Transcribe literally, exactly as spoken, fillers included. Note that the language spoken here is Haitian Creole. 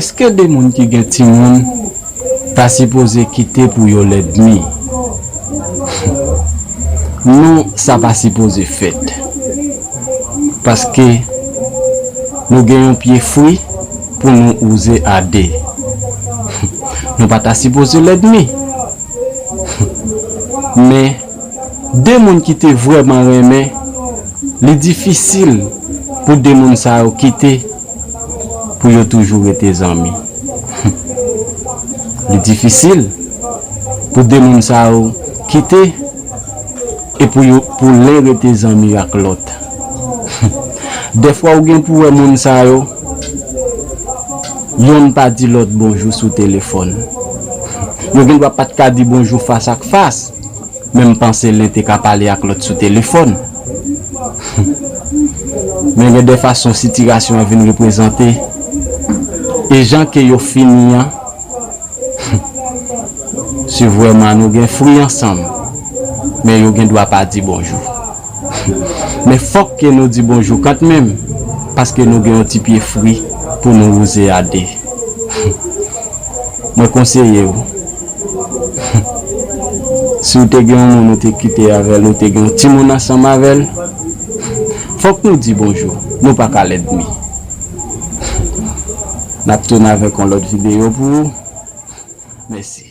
Èske de moun ki gen timoun ta sipoze kite pou yo lènmi? Non, sa pa sipoze fèt. Paske nou gen yon pye fri pou nou wouze a de. Nou pa ta sipoze lènmi. Men, de moun ki te vrèman renmen, li difisil pou de moun sa yo kite pou yo toujou rete zanmi. Li difisil pou de moun sa yo kite e pou yo, pou len rete zanmi ak lòt. Dèfwa ou gen pou wè moun sa yo, yonn pa di lòt bonjou sou telefòn. Yo gen dwa pa t ka di bonjou fas ak fas, men m panse len te ka pale ak lòt sou telefòn. Men gen de fason sitiyasyon an vin reprezante, e jan ke yo fini an, si vrèman nou gen fri ansanm, men yo gen dwa pa di bonjou. Men fòk ke nou di bonjou kantmenm, paske nou gen yon ti pye fri pou nou wouze a de. Mwen konseye w, si w te gen yon moun ou te kite avè l, ou te gen yon timoun ansanm avè l, fòk nou di bonjou. Nou pa ka lènmi. N ap tounen avèk yon lòt videyo pou ou. Mèsi.